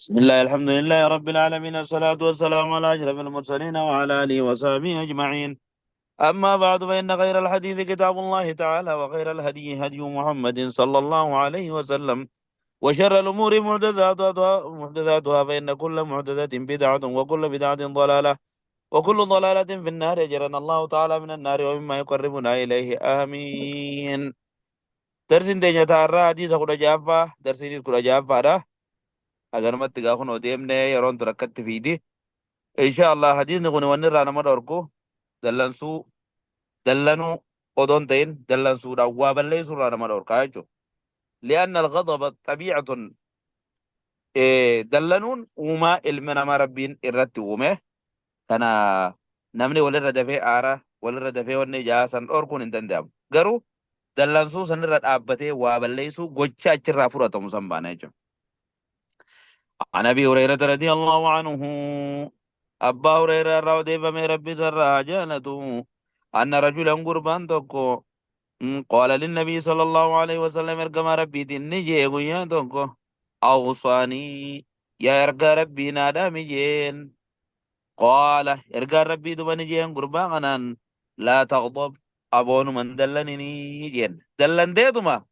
بسم الله، الحمد لله رب العالمين، الصلاة والسلام على أشرف المرسلين وعلى آله وصحبه أجمعين. أما بعد، فإن خير الحديث كتاب الله تعالى، وخير الهدي هدي محمد صلى الله عليه وسلم، وشر الأمور محدثاتها، فإن كل محدثة بدعة، وكل بدعة ضلالة، وكل ضلالة في النار. أجرنا الله تعالى من النار ومما يقربنا إليه، آمين. Darsiin teenya taarraa hadiisa 16ffaa, darsiinis 16ffaadha. Haganumatti gaa kunoo deemnee yeroon ture akkatti fiidi. Insha Allah hadiisni kun wanni irraa nama dhorku dallansuu, dallanuu odoon ta'in dallansuudhaan waa balleessuu irraa nama dhorkaa jechuudha. Li'anna al-ghadaba xabiicatun, dallanuun uumaa ilma namaa Rabbiin irratti uume. Kana namni walirra dafee aara, walirra dafee wanni ijaa san dhorkuun hin danda'amu. Garuu dallansuu sanirra dhaabbatee waa balleessuu gocha achirraa fudhatamu san baana jechuudha. عن أبي هريرة رضي الله عنه، أبا هريرة irraa odeeffame، Rabbi irraa jaalatu، أن رجلا، gurbaan tokko، قال للنبي صلى الله عليه وسلم، ergama Rabbiitiin ni jee guyyaa tokko: أوصني yaa ergaa Rabbii, naa dhaami jeen. قال، ergaan Rabbii duba ni jeen gurbaa kanaan: لا تغضب، aboonuman dallanini jeen. Dallanteetuma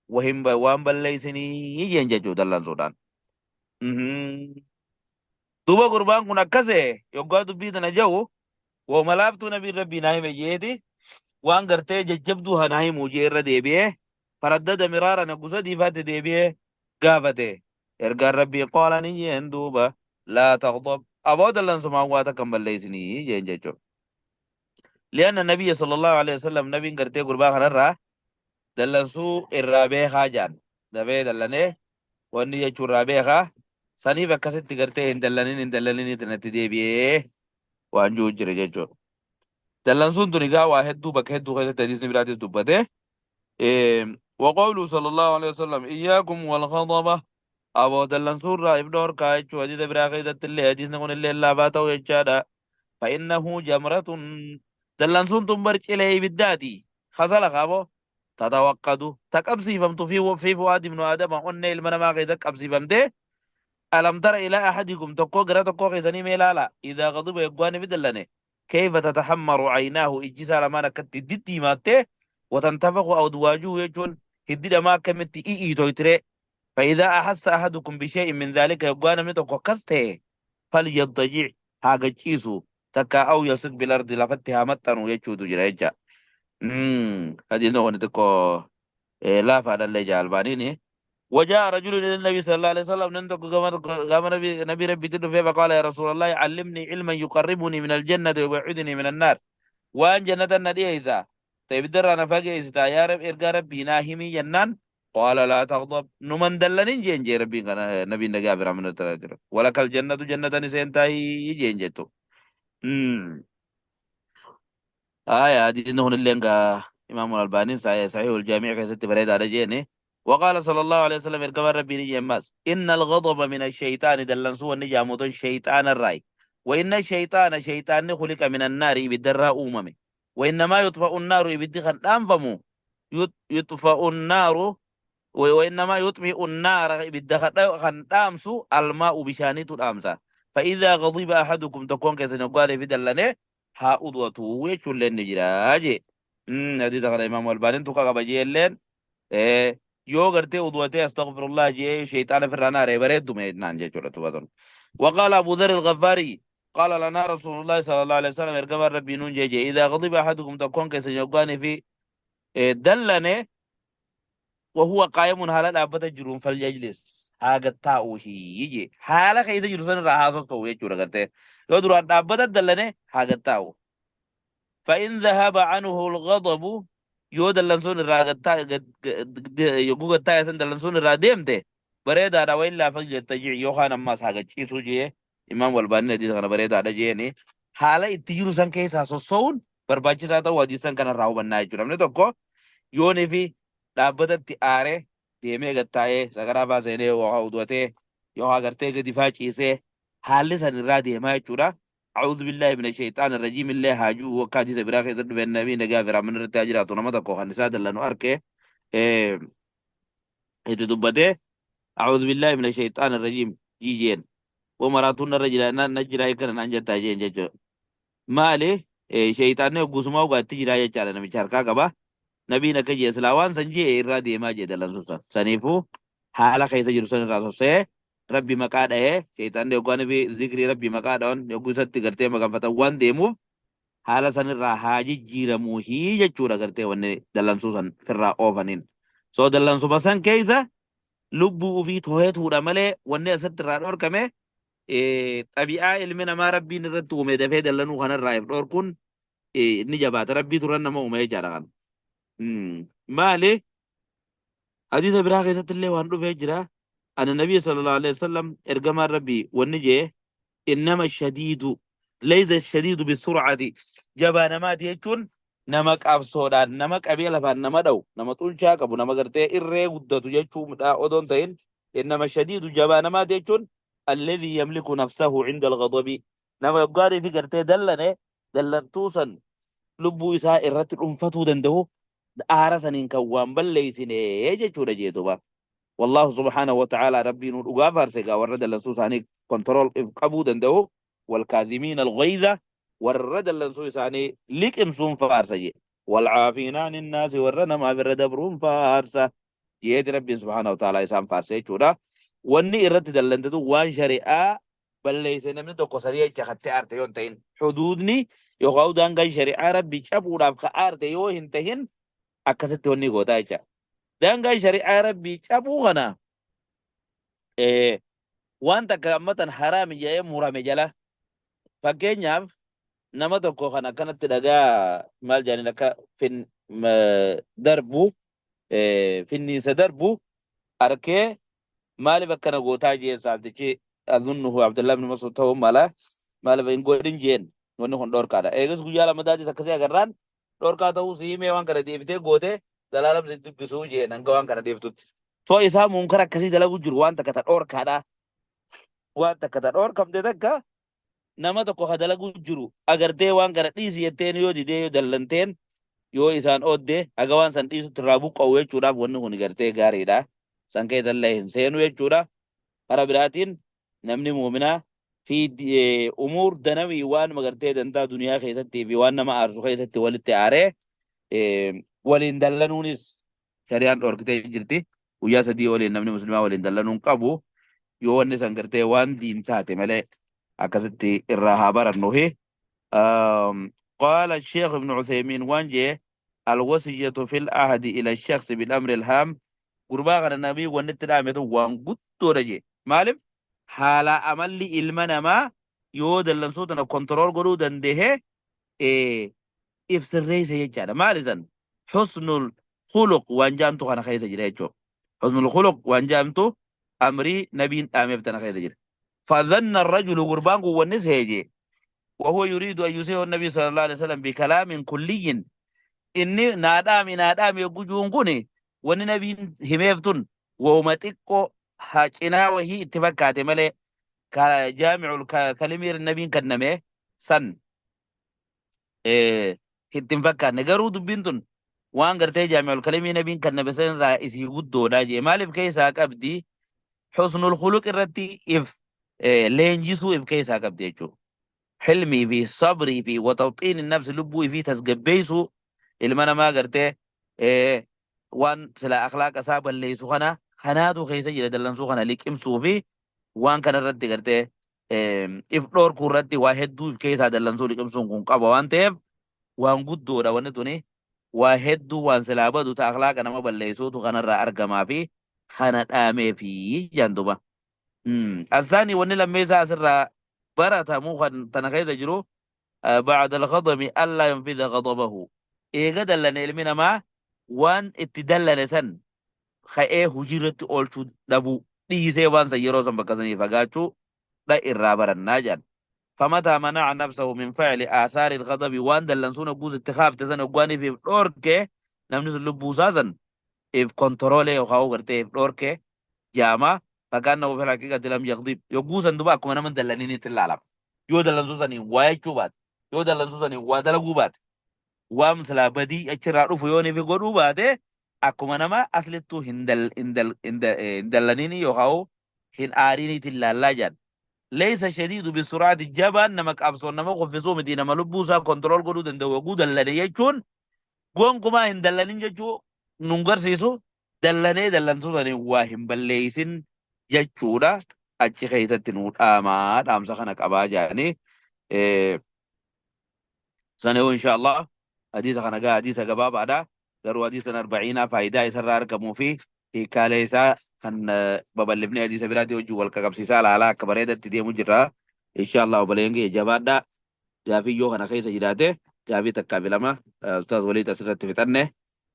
wahin waan balleeysinii jeen jechuu dallansuudhaan. Duuba gurbaan kun akkase yoggaa dubbii tana jedhu, wooma laaftuu nabiin Rabbii naa hime jeeti, waan gartee jajjabduu hanaa himuu jee irra deebi'ee، فردد مرارا، gosa diifaatti deebi'ee gaafate. Ergaan Rabbii قال ni jeen duuba: لا تغضب، aboo dallansumaan waa takka hin balleeysinii jeen jechuudha. لأن النبي صلى الله عليه وسلم، nabiin gartee gurbaa kanarraa dallansuu irraa beekaa jaan, dafee dallanee wanni jechuu irraa beekaa. Saniif akkasitti gartee hin dallanin, hin dallanin itti deebi'ee waan jiru jira jechuudha. Dallansuun tun egaa waa hedduu bakka hedduu keessatti hadiisni biraatis dubbate. وقوله صلى الله عليه وسلم: إياكم والغضب، aboo dallansuun irraa if dhoorkaa jechuu hadiisa biraa keessatti illee hadiisni kun illee laafaa ta'u jechaadha. فإنه جمرة، dallansuun tun bar cilee ibiddaati. Kasala qaabo تتوقد، ta qabsiifamtu، في فؤاد ابن آدم، onnee ilma namaa keessa qabsiifamtee. ألم تر إلى أحدكم، tokkoo gara tokkoo keessanii mee ilaala، إذا غضب، yoggaan ifi dallane، كيف تتحمر عيناه، ijji isaa lamaan akkatti diddiimattee، وتنتفخ أودواجه jechuun hiddi dhamaa akkamitti i'ii فإذا أحس أحدكم بشيء من ذلك، yoggaa namni tokko akkas ta'e، فليضطجع، haa gachiisu takka، أو يلصق بالأرض، lafatti haa maxxanu jechuutu jira jecha. Hadiisni kun xiqqoo laafaadhallee jaalbaaniini. وجاء رجل إلى النبي صلى الله عليه وسلم، ننتق كما نبي ربي تدفع، فقال: يا رسول الله، علمني علما يقربني من الجنة ويبعدني من النار. waan jannata na dhiyeessa طيب در أنا فاجئ يا رب إرجع ربي naa himi jennaan، قال: لا تغضب، numan dallanin jeen jee Rabbiin kana nabiin nagaa bira mana jira. ولك الجنة، jannata seentaayii jeen jettu. آية حديث هون اللي إمام الألباني صحيح الجامع keessatti bareedaadha jeeni. وقال صلى الله عليه وسلم، ergama Rabbii ni jemmas: إن الغضب من الشيطان، dallansuun wanni jaamuton shayxaan irraayi. وإن الشيطان، shayxaanni، خلق من النار، ibiddarraa uumame. وإنما يطفأ النار، ibiddi kan dhaanfamu، يطفأ النار، وإنما يطفئ النار، ibidda kan dhaamsu، الماء، bishaanitu dhaamsa. فإذا غضب أحدكم، tokkoon keessan yoggaalee fi dallane haa udwatu jechuun ni jira jee. Hadiisa kana Imaamu Albaaniin tuqa qaba jeelleen, yoo gartee udwatee أستغفر الله jee shayxaana firraa naaree bareeddume naan jechuudha tubatan. وقال أبو ذر الغفاري: قال لنا رسول الله صلى الله عليه وسلم، ergama Rabbii nuun jee: إذا غضب أحدكم، tokkoon keessan yoggaanii fi dallane، وهو قائم، haala dhaabbata jiruun، فليجلس، haa gattaa'uuhi jee. Haala keessa jiru san irraa haasoo ta'u jechuudha. Gartee yoo duraan dhaabbata dallane haa gattaa'u. فإن ذهب عنه الغضب، yoo dallansuun irraa yogguu gattaa'e san dallansuun irraa deemte bareedaadha. وإلا فليضطجع، yookaan ammas haa gachiisuu jee. Imaam Albaaniin hadiisa kana bareedaadha jeeni. Haala itti jiru san keessaa sossoo'uun barbaachisaa ta'uu hadiisan kanarraa hubannaa jechuudha. Namni tokko yoonii fi dhaabbatatti aaree deemee gattaa'ee sagaraa faa seenee yookaan udwatee yookaan gartee gadi faa ciisee haalli san irraa deemaa jechuudha. أعوذ بالله من الشيطان الرجيم illee haajuu akka hadiisa biraa keessatti dhufe nabii nagaa fi raamman irratti haa jiraatu, nama tokko kan isaa dallanu arke itti dubbatee أعوذ بالله من الشيطان الرجيم. Jijeen wo maraatuun narra jira na jira kana naan jettaa jeen jechuudha. Maali sheeyxaanni hoggusumaa dhugaatti jira jechaadha namicha harkaa qaba. Nabiin akka jee silaa waan san jee irraa deemaa jee dallansuu san. Saniifuu haala keessa jiru san irraa sossee rabbi maqaa dhahee sheeyxaanni hoggaan fi zikrii rabbi maqaa dhahan hogguu isatti gartee maganfatan waan deemuuf haala san irraa haa jijjiiramuuhii jechuudha gartee wanni dallansuu san firraa oofaniin. So dallansuma san keessa lubbuu ufii tohetuudha malee wanni asirratti irraa dhorkame xabi'aa ilmi namaa rabbiin irratti uume dafee dallanuu kanarraa if dhorkuun ni jabaata. Rabbii turan nama uume jechaadha kan. Maali? Hadiisa biraa keessatti illee waan dhufee jira. Ana Nabii sallallahu alaihi wasallam ergamaan Rabbii wanni jee innama shadiidu laysa shadiidu bisur'ati jabaa namaati jechuun nama qabsoodhaan nama qabee lafaan nama dha'u nama xunchaa qabu nama gartee irree guddatu jechuudha odoon ta'in innama shadiidu jabaa namaati jechuun alladhii yamliku nafsahu inda al-ghadabi nama yoggaarii fi gartee dallane dallantuu san lubbuu isaa irratti dhuunfatuu danda'u aara saniin kan waan balleessine jechuudha jee duuba. Wallaahu subhaanahu wa ta'aalaa rabbiin nu dhugaa faarse gaa warra dallansuu isaanii kontirool qabuu danda'u walkaazimiin alghayza warra dallansuu isaanii liqimsuun faarsa jee. Walcaafiina aninnaasi warra namaaf irra dabruun faarsa jeeti rabbiin subhaanahu wa ta'aalaa isaan faarse jechuudha. Wanni irratti dallantetu waan shari'aa balleeyse namni tokko sanii jecha katte aarte yoo hin ta'in huduudni yookaan daangaan shari'aa rabbi cabuudhaaf ka aarte yoo hin ta'in akkasitti wanni gootaa jecha. Daangaan shari'aa rabbii cabuu kana waan takka ammatan haraami jedhee murame jala fakkeenyaaf nama tokko kan akkanatti dhagaa maal jedhaniin akka fin darbu finniinsa darbu arkee maaliif akkana gootaa jeen saabtichi azunnuhu Abdullah ibn Mas'ud ta'uu mala maaliif hin godhin jeen wanni kun dhorkaadha. Eegas guyyaa lamadaatis akkasii agarraan dhorkaa ta'uu si himee waan kana deebitee gootee zalaalam si dubbisuu jeen hanga waan kana deebitutti. So isaa munkara akkasii dalagu jiru waan takka ta dhorkaadha. Waan takka ta dhorkamte takka nama tokko ka dalagu jiru agartee waan kana dhiisi jetteen yoo didee yoo dallanteen yoo isaan oodde haga waan san dhiisutti irraa buqqa'u jechuudhaaf wanni kun gartee gaariidha. San keessallee hin seenu jechuudha. Karaa biraatiin namni muuminaa fi umuur danawii waan magartee dantaa duniyaa keessatti fi waan nama aarsu keessatti walitti aaree waliin dallanuunis shari'aan dhorkitee jirti. Guyyaa 3 waliin namni muslimaa waliin dallanuun qabu yoo wanni san gartee waan diin taate malee akkasitti irraa haa barannuhi. Qaala Sheekh Ibn Uthaymiin waan jee alwasiyyatu fil ahdi ila shakhsi bil amri alhaam gurbaa kana nabii wanni itti dhaametu waan guddoodha jee. Maaliif haala amalli ilma namaa yoo dallansuu tana kontirool godhuu danda'e if sirreessa jechaadha. Maali san? Husnul khuluq waan jaamtu kana keessa jira jechuudha. Husnul khuluq waan jaamtu amrii nabiin dhaameef tana keessa jira. فظن الرجل gurbaan kun wanni seeje وهو يريد أن يسيء النبي صلى الله عليه وسلم بكلام كلي inni naa dhaami naa dhaami yogguu juun kun wanni nabiin himeef tun wooma xiqqoo haa cinaa wahii itti fakkaate malee ka jaami'ul kalimii nabiin kenname san itti hin fakkaanne garuu dubbiin tun waan gartee jaami'ul kalimii nabiin kenname san irraa isii guddoodha jee maaliif keessaa qabdi husnul khuluq irratti if leenjisuu if keessaa qabdi jechuudha. Hilmii fi sabrii fi watawxiin nafsi lubbuu fi tasgabbeessuu ilma namaa gartee waan sila akhlaaqa isaa balleessu kana kanaatu keessa jira dallansuu kana liqimsuu fi waan kana irratti gartee if dhorkuu irratti waa hedduu if keessaa dallansuu liqimsuun kun qaba waan ta'eef waan guddoodha wanni tuni waa hedduu waan silaa badu ta akhlaaqa nama balleessuutu kanarraa argamaa fi kana dhaamee fi jaanduba. Asaanii wanni lammeessaa asirraa baratamu kan tana keessa jiru ba'da al-ghadabi allaa yunfidha ghadabahu eega dallane ilmi namaa waan itti dallane san ka'ee hojii irratti oolchuu dhabuu dhiisee waan san yeroo san bakka sanii fagaachuu dha irraa barannaa jedhan. Famataa mana'a nafsahu min fa'ili aasaari al-ghadabi waan dallansuun hogguus itti kaafte san hoggaaniif if dhoorke namni sun lubbuu isaa san if kontoroolee yookaan gartee if dhoorke jaamaa fakaannahu fil haqiiqati lam yaghdib yogguu san duba akkuma nama dallaniin itti ilaalama. Yoo dallansuu saniin waa jechuu baate yoo dallansuu saniin waa dalaguu baate waan silaa badii achirraa dhufu yoo nifi godhuu baate akkuma nama aslittuu hin dallaniin yookaan Hin aariniitiin laallaa jedhan. Leeysa shadiidu bisuraati, jabaan nama qabsoon nama kuffisuu miti, nama lubbuu isaa control godhuu danda'u yogguu dallane jechuun gonkumaa hin dallanin jechuu nun garsiisu, dallanee dallansuu saniin waa hin balleeysin jechuudha. Achi keessatti nuu dhaamaa dhaamsa kana qabaa jedhanii. Sanuu insha Allah hadiisa kana gaa hadiisa gabaabaadha, garuu hadiisa arba'iinaa faayidaa isarraa argamuu fi hiikkaalee isaa kan babal'ifnee hadiisa biraatii wajjin wal qaqabsiisaa laalaa akka bareedatti deemu jirra. Insha Allah obboleen kiyya, jabaadhaa. Gaafii yoo kana keessa jiraate gaafii takkaa fi lama, Ustaaz Waliid, asirratti fixanne.